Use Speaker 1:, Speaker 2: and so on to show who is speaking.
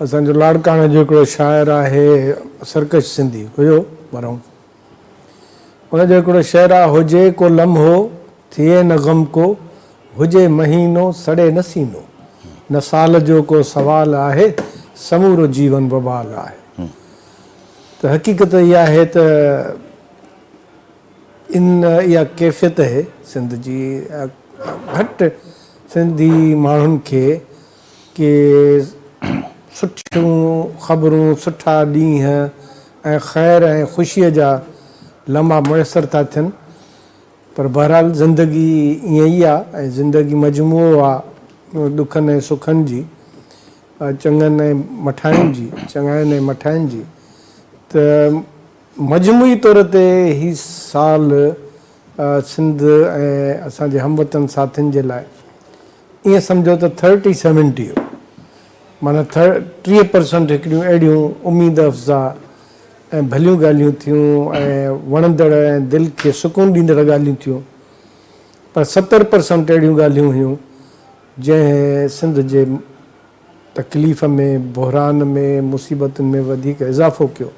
Speaker 1: اسان جو لاڙڪاڻي جو هڪڙو شاعر آهي سرڪش سنڌي هيو مرحوم ان جو هڪڙو شعر آهي هجي ڪو لمحو ٿئي نه غم ڪو هجي مهينو سڙي نه سينو نه سال جو ڪو سوال آهي سمورو جيون وبال آهي ته حقيقت اها آهي ته ان اها ڪيفيت اهي سنڌ جي گهٽ سنڌي ماڻهن کي ڪي سٺيون خبرون، سٺا ڏينهن ۽ خير ۽ خوشيء جا لمحا ميسر ٿا ٿين پر بهرحال زندگي ائين ئي آ ۽ زندگي مجموعو آ ڏکن ۽ سکن جي، چڱن ۽ مٺاين جي، چڱاين ۽ مٺاين جي ته مجموعي طور تي هي سال سنڌ ۽ اسان جي هم وطن ساٿين جي لاء ائين سمجهو ته ٿرٽي سيونٽي هو معنيٰ 30 پرسنٽ هڪڙيون اهڙيون اميد افزا ۽ ڀليون ڳالهيون ٿيون ۽ وڻندڙ ۽ دل کي سڪون ڏيندڙ ڳالهيون ٿيون پر 70 پرسنٽ اهڙيون ڳالهيون هيون جنهن سنڌ جي تڪليف ۾ بحران ۾ مصيبتن ۾ وڌيڪ اضافو ڪيو.